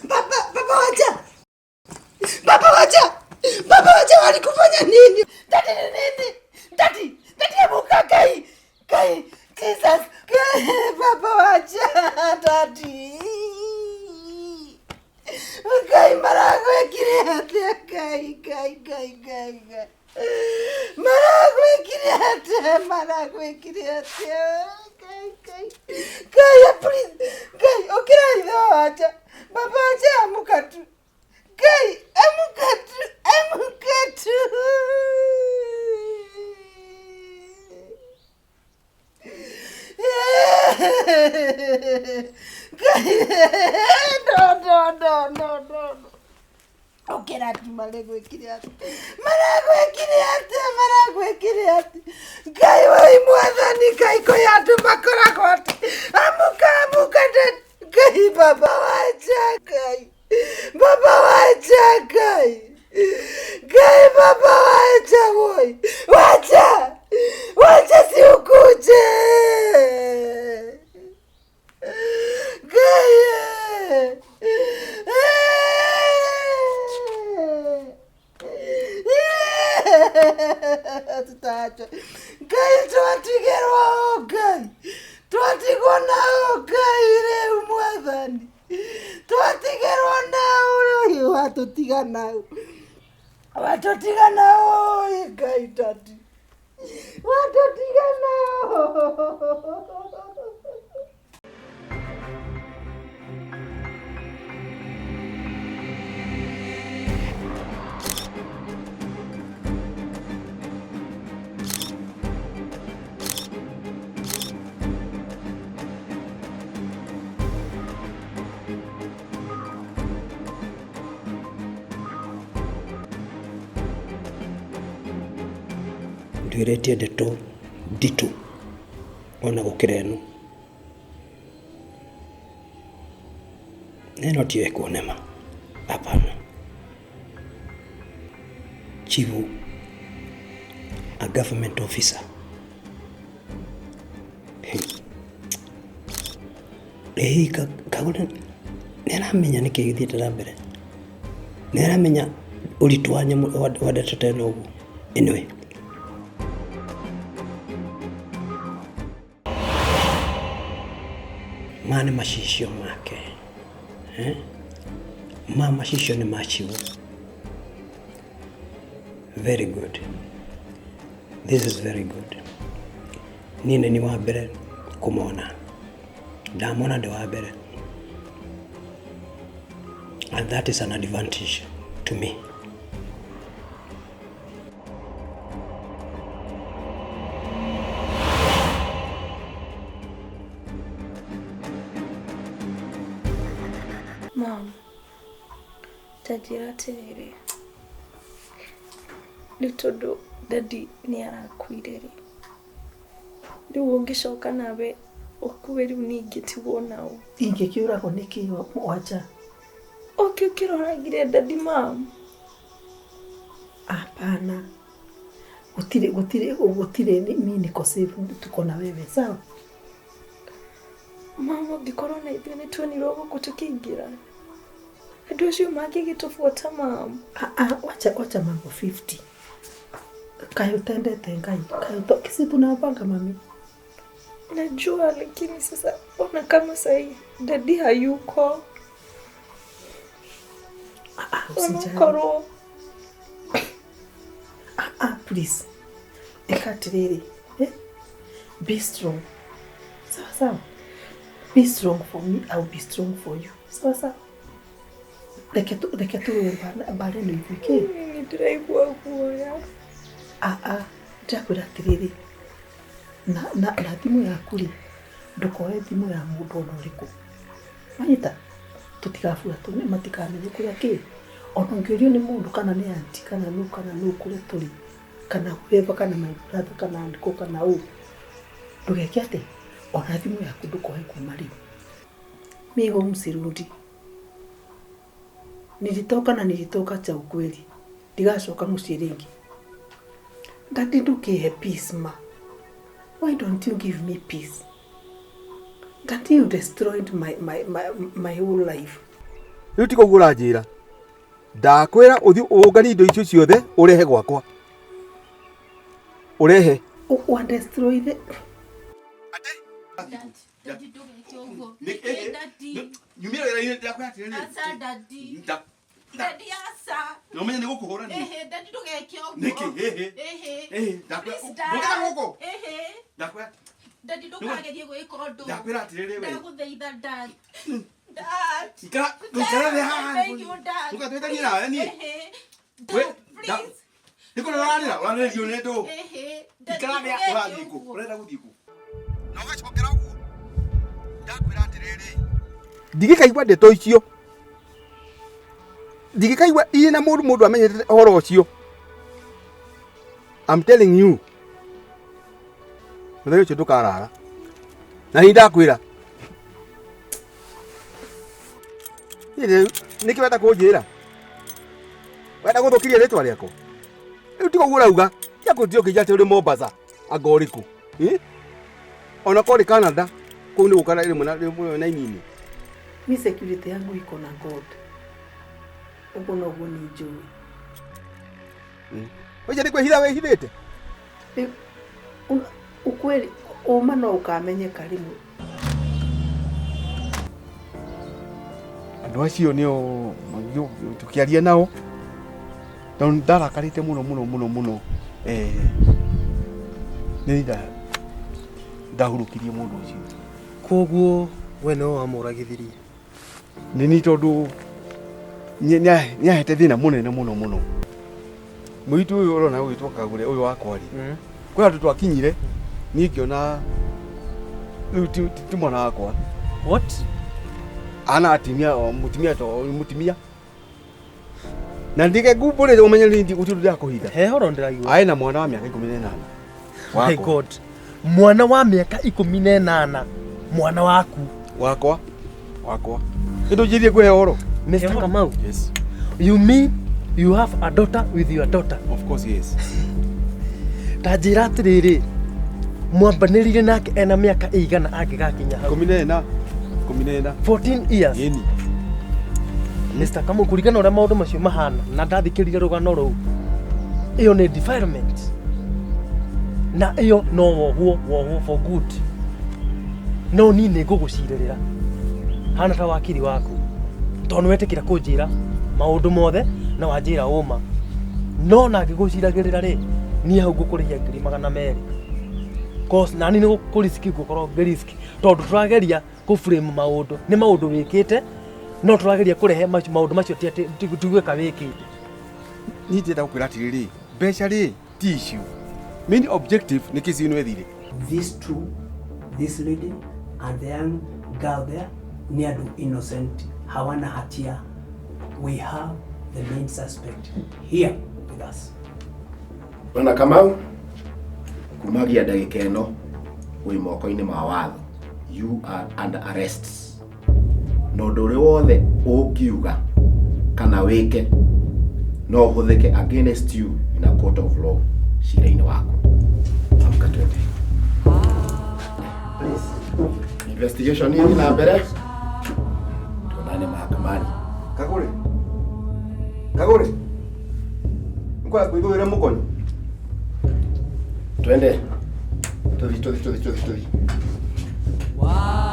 Baba, baba wacha. Baba wacha. Baba wacha walikufanya nini? Daddy ni nini? Daddy, daddy amuka kai. Kai, Jesus. Kai, baba wacha. Daddy. Ngai maragwĩkire atĩa Ngai Ngai Ngai Ngai Ngai maragwĩkire atĩa maragwĩkire atĩa Ngai Ngai Ngai please Ngai ũkĩra ithe wanja baba wanja amũka tu Ngai amũka tu amũka tu. No, no, no, no, no, no. Ũkĩra tu marĩgwĩkire atĩa maragwĩkire atĩa maragwĩkire atĩa Ngai wai mwathani Ngai kwĩ andũ makoragwo atĩ amũka amũka Ngai baba wanja Ngai baba wanja Ngai Ngai baba wanja woi wanja wanja si ukuje Ngai. Tutaachwa Ngai twatigĩrwo Ngai twatigwo nao Ngai rĩu mwathani twatigĩrwo nao rĩu watũtiga nao watũtiga nao Ngai daddy watũtiga nao. Nduĩrĩtie ndeto nditũ ona gũkĩra ĩno. Na ĩno tiyo ĩkũnema, hapana. Chifu, a government officer. Ĩĩ Kagũre nĩ aramenya nĩkĩ gĩthiĩte na mbere? Nĩ aramenya ũritũ wa nyamũ wa ndeto ta ĩno ũguo? Anyway. Maya nĩ macicio make. Eh? Maya macicio nĩ ma Chiwo. Very good. This is very good. Niĩ nĩ niĩ wa mbere kũmona. Ndamona ndĩ wa mbere. And that is an advantage to me. Mom, ta njĩra atĩrĩrĩ, rĩu tondũ daddy nĩ arakuire rĩ, rĩu ũngĩcoka nawe ũkue rĩu niĩ ingĩtigwo naũ? Ingĩkĩũragwo nĩkĩ wanja? Ũkĩ ũkĩroragire daddy mom. Hapana. Gũtirĩ gũtirĩ gũtirĩ mimi niko safe tuko na wewe sawa? Mama ũngĩkorwo na ithuĩ nĩ tuonirwo gũkũ tũkĩingĩra. Andũ acio mangĩgĩtũbuata mam. Ah, ah, wacha wacha mambo 50. Kaĩ ũtendete Ngai? Kaĩ ũto si tunapanga mami. Najua lakini sasa ona kama sahi daddy hayuko. Ah, ah, usijali. Onokorwo Ah, ah, please. Ĩka atĩrĩrĩ. Eh? Be strong. Sawa sawa. Be strong for me, I will be strong for you. Sawa sawa. Reke tu reke tũrũe mbara ĩno ithuĩ kĩ? Nĩ ndĩraigua guoya. Ah, ah, ndĩrakwĩra atĩrĩrĩ. Na, na, na thimũ yaku rĩ, ndũkoe thimũ ya mũndũ ona ũrĩkũ. Wanyita? Tũtigabuatwo matikamenye kũrĩa kĩ. Ona ũngĩũrio nĩ mũndũ kana nĩ aunty kana nũ kana nũ kũrĩa tũrĩ, kana whoever kana my brother kana uncle kana ũ, ndũgeke atĩa? Ona thimũ yaku ndũkoe kuma rĩu. Mi home sirudi. Nilitoka na nilitoka cha ukweli. Ndigacoka mũciĩ rĩngĩ. Daddy ndũkĩhe peace ma. Why don't you give me peace? Daddy you destroyed my, my, my, my whole life. Rĩu tiga ũguo ũranjĩra. Ndakwĩra ũthiĩ ũnganie indo icio ciothe ũrehe gwakwa. Ũrehe. Wa destroy the Nyumĩra wĩra-inĩ ndakwĩra atĩrĩrĩ. Aca daddy. Nda- Daddy aca. Na ũmenye nĩ gũkũhũra niĩ. Ehe, daddy ndũgeke ũguo. Nĩkĩ? Ĩhĩ. Ehe. Ĩhĩ, ndakwĩra Please, dad. ndũkĩra gũkũ. Ehe. Ndakwĩra Daddy ndũkagerie gwĩka ũndũ. ndakwĩra atĩrĩrĩ we. Ndagũthaitha dad. Dad. Ikara ndũikare thĩ haha. Thank you, dad. Ndũgatwĩtanie nawe niĩ. Ehe. We, Dad, please. Nĩ kũrĩa ũrarĩra, ũrarĩrio nĩ ndũ. Ehe. Daddy, Ikara thĩ ndũgeke ũrathiĩ kũ? ũguo. Ũrenda gũthiĩ kũ? Na ũgacokera ũguo. Ndakwĩra atĩrĩrĩ. Ndigĩkaigua ndeto icio. Ndigĩkaigua irĩ na mũndũ mũndũ amenyete ũhoro ũcio. I'm telling you. Mũthenya ũcio ndũkarara. Na nĩ ndakwĩra. Nĩkĩ wenda kũnjĩra? Wenda gũthũkĩria rĩtwa rĩakwa? Rĩu tiga ũguo ũrauga. Tiga kũnjĩra ũkĩnjĩra atĩ ũrĩ Mombasa. Anga ũrĩkũ? Ĩ? Ona korĩ Canada kũu nĩ gũkara rĩmwe na rĩmwe na inini. Mi security yangu iko na God. Ũguo noguo niĩ njũĩ. Ũcio nĩ kwĩhitha wĩhithĩte? Rĩu, ukweli ũma no ũkamenyeka rĩmwe. Andũ acio nĩo tũkĩaria nao tondũ ndarakarĩte mũno mũno mũno mũno nĩ ndahurũkirie mũndũ ũcio. Koguo we no wamũragithirie? Nĩ ni tondũ nĩahete thĩna mũnene mũno mũno. Mũirĩtu ũyũ ũrona ũgĩtwo Kagũre ũyũ wakwa rĩ, kwĩ handũ twakinyire niĩ ngĩona rĩu ti mwana wakwa. What? Ana atimia mũtumia to mũtumia. Na ndike ngumbũrĩre ũmenye nĩ gũtirĩ ũndũ ndĩrakũhitha. He horo ndĩraigua. Aĩ na mwana wa mĩaka 18. My God. Mwana wa mĩaka 18 mwana waku. Wakwa. Wakwa. Nĩndũnjĩrie ngũhe ũhoro. Mr. Kamau. Yes. You mean you have a daughter with your daughter? Of course yes. Ta njĩra atĩrĩrĩ, mwambanĩrire nake ena mĩaka ĩigana angĩgakinya hau? 14. 14. 14 years. Yeni. Mr. Kamau, kũringana ũrĩa maũndũ macio mahana na ndathikĩrĩria rũgano rũu, ĩyo nĩ defilement. Na ĩyo no wohwo wohwo for good. No niĩ nĩ ngũgũcirĩrĩra hana ta wakiri waku, tondũ nĩ wetĩkĩra kũnjĩra maũndũ mothe na wanjĩra ũma. No na ngĩgũciragĩrĩra rĩ, niĩ hau ngũkũrĩhia 200,000. Cause nani nĩ gũkũriski ngũkorwo ngĩriski tondũ tũrageria kũframe maũndũ, nĩ maũndũ wĩkĩte no tũrageria kũrehe maũndũ macio ti atĩ ti gwĩka wĩkĩte. Niĩ ndĩrenda gũkwĩra atĩrĩrĩ, mbeca rĩ ti issue. Main objective nĩ kĩci ĩno ĩthire. These two, this lady and the young girl there, ni andũ innocent, hawana hatia. We have the main suspect here with us. Bwana Kamau, kumagia ndagĩka ĩno wĩ moko-inĩ ma watho. You are under arrest. Na ũndũ ũrĩa wothe ũngiuga kana wĩke no ũhũthĩke against you in a court of law cira-inĩ waku. Amka twende. Please. Investigation ĩthiĩ na mbere. Tuonane mahakamani. Kagũre. Kagũre. Nĩkwenda kwĩthũĩra mũkonyo. Twende. Tũthi tũthi tũthi tũthi tũthi. Wow.